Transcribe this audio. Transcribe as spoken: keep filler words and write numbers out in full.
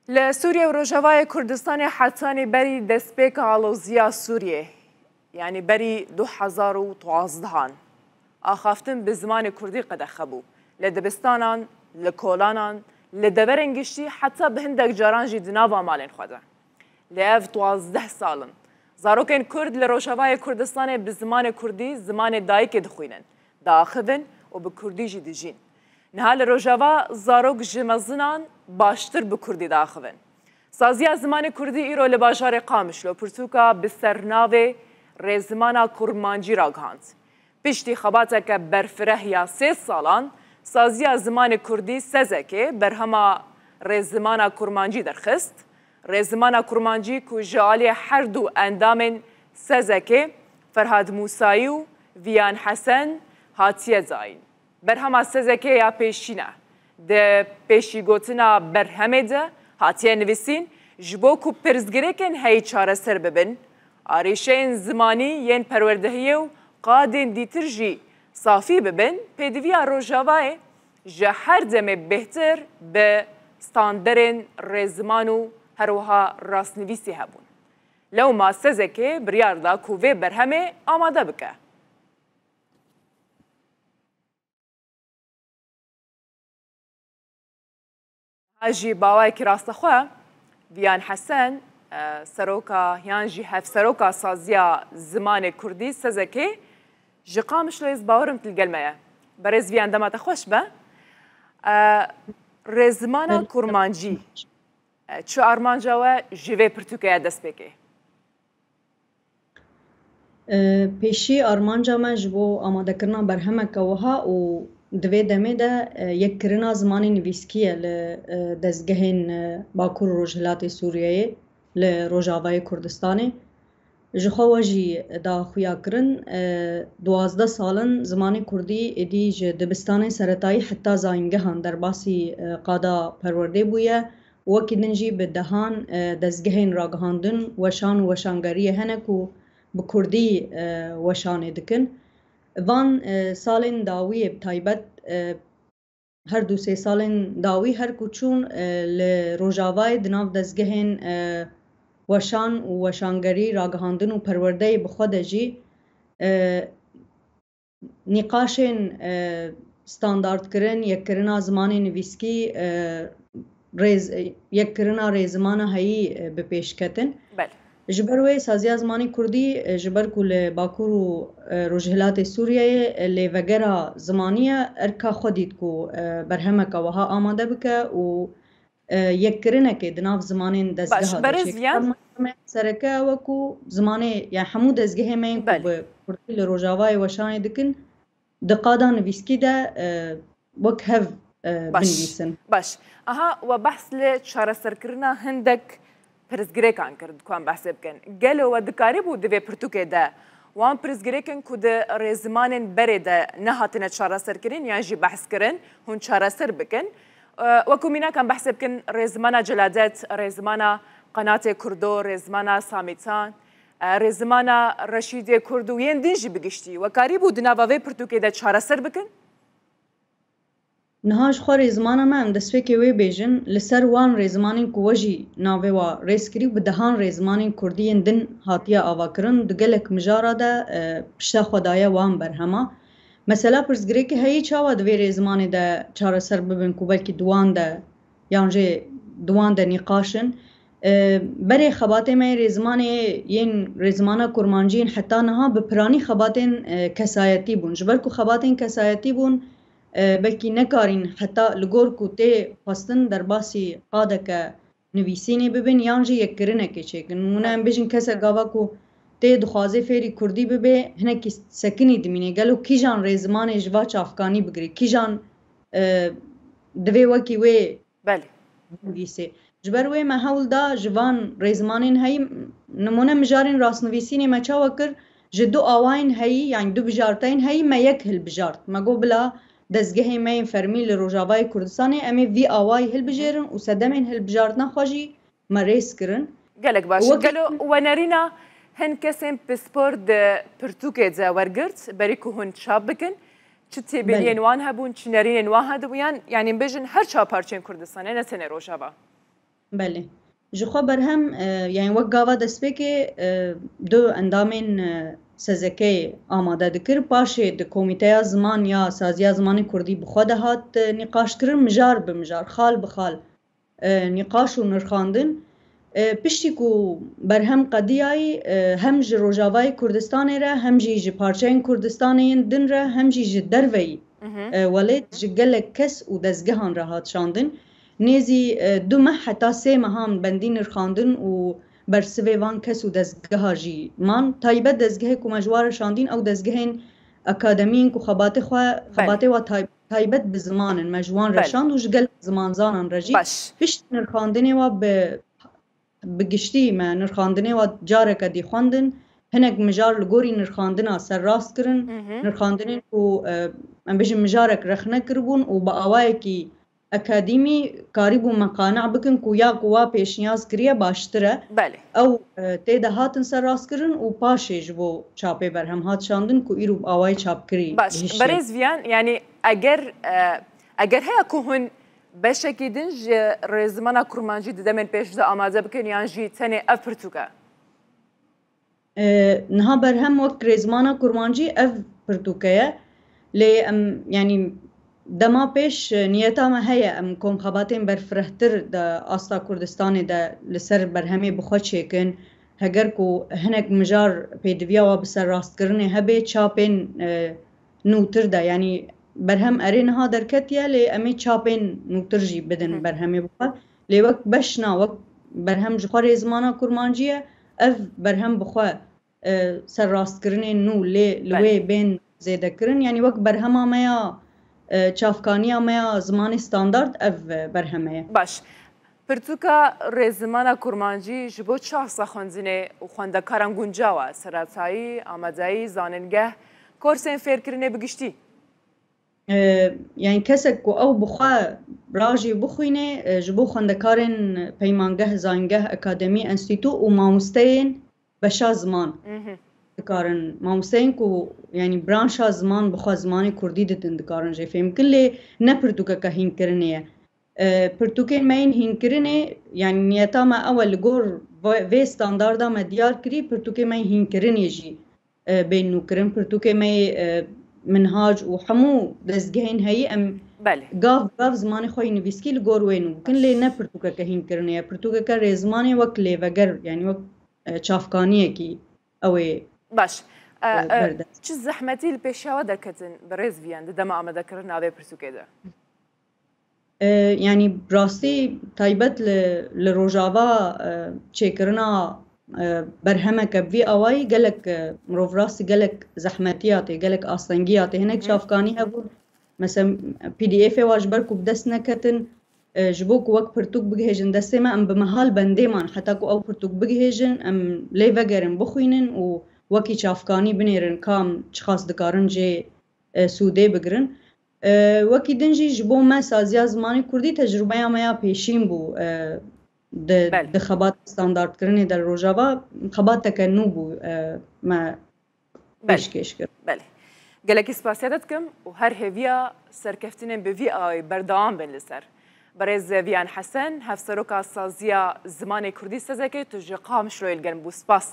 Li Sûriye û Rojavayê Kurdistanê hetanî berî destpêka aloziya Sûriyê, yanî berî du hezar û duwazdeh an, axaftin bi zimanê kurdî qedexe bû. Li dibistanan, li kolanan, li deverên giştî, heta bi hindek caran jî di nava malên xwe de. Lê ev duwazdeh sal in zarokên kurd li Rojavayê Kurdistanê bi zimanê kurdî, zimanê dayikê dixwînin, diaxivin û bi kurdî jî dijîn. Niha li Rojava zarok ji mezinan baştir bi kurdî diaxivin. Saziya zimanê kurdî îro li bajarê Qamişlo pirtûka bi sernavê Rêzimana Kurmancî ragihand. Piştî xebateke berfireh ya sê salan, Saziya Zimanê Kurdî, Sezekê, berhema Rêzimana Kurmancî derxist. Rêzimana Kurmancî ku ji aliyê her du endamên Sezekê, Ferhad Mûsayî û Viyan Hesen, hatiye dayîn. Berhema Sezekê ya pêşîn e. Di pêşîgotina berhemê de hatiye nivîsîn, ji bo ku pirsgirêkên heyî çareser bibin, arîşeyên zimanî yên perwerdehiyê û qadên dîtir jî safî bibin, pêdiviya Rojavayê ji her demê bêhtir bi standerên rêziman û herwiha rastnivîsî hebûn. Lewma Sezekê biryar da ku vê berhemê amade bike. Niha jî bi awayekî rastexwe, Viyan Hesen, e, seroka yan jî hevseroka Saziya Zimanê Kurdî, Sezekê, ji Qamişloyê, ez bawerim tu li gel me ye. Berêz Viyan, dema te xweş be. E, Rêzimana Kurmancî, e, çi armanca we ji vê pirtûkê ye destpêkê? E, pêşî armanca me ji bo amadekirina berhemeke wiha û di vê demê de, e, yekkirina zimanê nivîskî ye li, e, dezgehên, e, Bakur û Rojhilatê Sûriyeyê, li Rojavayê Kurdistanê. Ji xwe we jî da xuya kirin, e, duwazdeh sal in zimanê kurdî êdî ji dibistanên seretayî heta zayîngehan derbasî, e, qada perwerdê bûye. Wekî din jî bi dehan, e, dezgehên ragihandin, weşan û weşangeriyê hene ku bi kurdî, e, weşanê dikin. Van, e, salên dawiyê bi taybet, e, her du sê salên dawî her ku çûn, e, li Rojavayê di nav dezgehên, e, weşan û weşangerî, ragihandin û perwerdeyê bi xwe de jî, e, nîqaşên, e, standardkirin, yekkirina zimanê nivîskî, e, rêz-, yekkirina rêzimana heyî, e, bi pêş ketin. Belê. Ji ber wê Saziya Zimanê Kurdî, e, ji ber ku li Bakur û, e, Rojhilatê Sûriyeyê, e, lêvegera zimanî ye, erka xwe dît ku, e, berhemeke wiha amade bike û e, yekkirinekê di nav zimanên dezgeha de çêkir. Sereke ew e ku zimanê, yani hemû dezgehê me yên ku bi kurdî li Rojavayê weşanê dikin, di qada nivîskî de, e, wek hev, e, binivîsin. Baş. Aha, we behs li çareserkirina hindek pirsgirêkan kir, di ku em behsê bikin. Gelo we dikarîbû di vê pirtûkê de wan pirsgirêkên ku di rêzimanên berê de nehatine çareserkirin yan jî behs kirin, hûn çareser bikin? E, wekû mînak em behsê bikin, rêzimana Celadet, rêzimana Qenatê Kurdo, rêzimana Samîtan, e, rêzimana Reşîdê Kurd û yên din jî bi giştî. We karîbû di nava vê pirtûkê de çareser bikin? Niha ji xwe rêzimana me, em destpêkê wê bêjin, li ser wan rêzimanên ku we jî navê wa rêz kirî û bi dehan rêzimanên kurdî yên din hatiye avakirin, di gelek mijara de, e, pişta xwe daye wan berhema. Mesela pirsgirêkê heyî çawa di vê rêzimanê de çareser bibin ku belkî di wan de yan jî di wan de nîqaş in. E, berê xebatê me yên rêzimanê yên rêzimana kurmancî yên heta niha bi piranî xebatên, e, kesayetî bûn. Ji ber ku xebatên kesayetî bûn, e, belkî nekarîn heta li gor ku tê xwestin derbasî qadeke nivîsînê bibin yan jî yekkirinekê çêkin. Nimûne em bêjin kesek gava ku tê dixwaze fêrî kurdî bibe, hinekî sekinî dimîne. Gelo kîjan rêzimanê ji va çavkanî bigirê? Kîjan, e, divê wekî wê Belê. binivîsê? Ji ber wê me hewl da ji van rêzimanên heyî, nimûne mijarên rastnivîsînê me çawa kir, ji du awayên heyî, yanî du bijarteyên heyî me yek hilbijart. Me got bila dezgehê me yên fermî li Rojavayê Kurdistanê em ê vî awayî hilbijêrin û sedemên hilbijartina xwe jî me rêz kirin. Gelek baş. Û wekî Gelo we nerîna hin kesên pispor di pirtûkê de wergirt, berî ku hûn çap bikin? Çi têbîniyên Belê. wan hebûn, çi nerînên wan hebûyan? Yanî bêjin her çar parçeyên Kurdistanê, ne tenê Rojava. Belê. Ji xwe berhem, e, yani wek gava destpêkê, e, du endamên, e, S Z K'ê amade dikir. Paşê di Komîteya Ziman ya Saziya Zimanê Kurdî bi xwe de hat, e, nîqaşkirin, mijar bi mijar, xal bi xal, e, nîqaş û nirxandin. E, piştî ku berhem qediyayî, e, hem ji Rojavayê Kurdistanê re, hem jî ji parçeyên Kurdistanê yên din re, hem jî ji derveyî, e, welêt ji gelek kes û dezgehan re hat şandin. Nêzî, e, du meh heta sê mehan bendî nirxandin û bersivê van kes û dezgeha jî man. Taybet dezgehê ku me ji wan re şandîn, ew dezgehên akademiyên ku xebatê xwe, Belê. xebatê wa tay-, taybet bi ziman in, me ji wan re Belê. şand û ji gelek zimanzanan re jî. Baş. Piştî nirxandinê wa bi, bi giştî me nirxandinê wa careke dî xwendin. Hinek mijar li gorî nirxandina serrast kirin. Hı hı. Nirxandinên ku, e, em bêjin mijarek rexne kiribûn û bi awayekî akademî karîbûn me qane bikin ku ya ku wa pêşniyaz kiriye baştir e. Belê. Ew, e, tê de hatin serrastkirin û paşê ji bo çapê berhem hat şandin ku îro bi awayî çapkirî Baş, gihiştiye. Berêz Viyan, yani eger, e, eger heye ku hûn beşekî din ji rêzimana kurmancî di demên pêş de amade bikin yan jî tenê ev pirtûk e? E, niha berhem wek rêzimana kurmancî ev pirtûke ye. Lê em, yanî dema pêş, e, niyeta me heye em komxebatên berfirehtir di asta Kurdistanê de li ser berhemê bi xwe çêkin. Heger ku hinek mijar pêdiviya wa bi serrastkirinê hebe, çapên, e, nûtir de, yanî berhem erê niha derketiye, lê em ê çapên nûtir jî bidin Hı. berhemê bi xwe. Lê wek beşna, wek berhem ji xwe rêzimana kurmancî ye, ev berhem bi xwe, e, serrastkirinên nû lê li Belê. wê bên zêdekirin. Yanî wek berhema me ya, e, çavkaniya me ya zimanê standard ev, e, berheme ye. Baş. Pirtûka rêzimana kurmancî ji bo çi asta xwendinê û xwendekaran guncaw e? Seretayî, amadeyî, zanîngeh, korsên fêrkirinê bi giştî? E, yani kesek ku ew bi xwe rajî bixwîne, e, ji bo xwendekarên peymangeh, zanîngeh, akademî, enstîtû û mamosteyên beşa ziman Mhm. dikarin. Mamosteyên ku, yani branşa ziman bi xwe zimanê kurdî didin dikarin jê fêm bikin, lê ne pirtûkeke hînkirinê ye. E, pirtûkên me yên hînkirinê, yani niyeta me ew e li gor ve-, vê standarda me diyar kirî, pirtûkê me yên hînkirinê jî, e, bên nûkirin. Pirtûkê me yê, e, minhac û hemû dezgehên heyî em Belê. gav bi gav zimanê xwe yê nivîskî li gor wê nû bikin, lê ne pirtûkeke hînkirinê ye. Pirtûkeke rêzimanê wek lêveger, yani wek, e, çavkaniyekî ew ê, Baş. E, e, e, berdest. Çi zehmetî li pêşiya we derketin bi rêz viyan di dema amadekirina vê pirtûkê de? E, yani rastî taybet li, li Rojava, e, çêkirina, e, berhemeke bi vî awayî gelek, e, mirov rastî gelek zehmetî hatê, gelek astengî hatê. Hinek Hı hı. çavkanî hebûn. Mesela P D F'ê wa ji ber ku bi dest neketin, e, ji bo ku wek pirtûk bigihêjin destê me, em bi mehal bendê man. Heta ku ew pirtûk bigihêjin, em lê vegerin, bixwînin û wekî çavkanî binêrin, kam çiqas dikarin jê, e, sûdê bigirin. E, wekî din jî ji bo me saziya zimanê kurdî tecrûbeya me ya pêşîn bû, e, di, Belê. di xebat standardkirinê de li Rojava xebateke nû bû, e, me Belê. pêşkêş kir. Belê. Gelekî spasiya te dikim û her hêviya serkeftinên bi vî awayî berdewam bin li ser. Berêz Viyan Hesen, Hevseroka Saziya Zimanê Kurdî S Z K'ê, tu ji Qamişloyê li gel bû. Spas.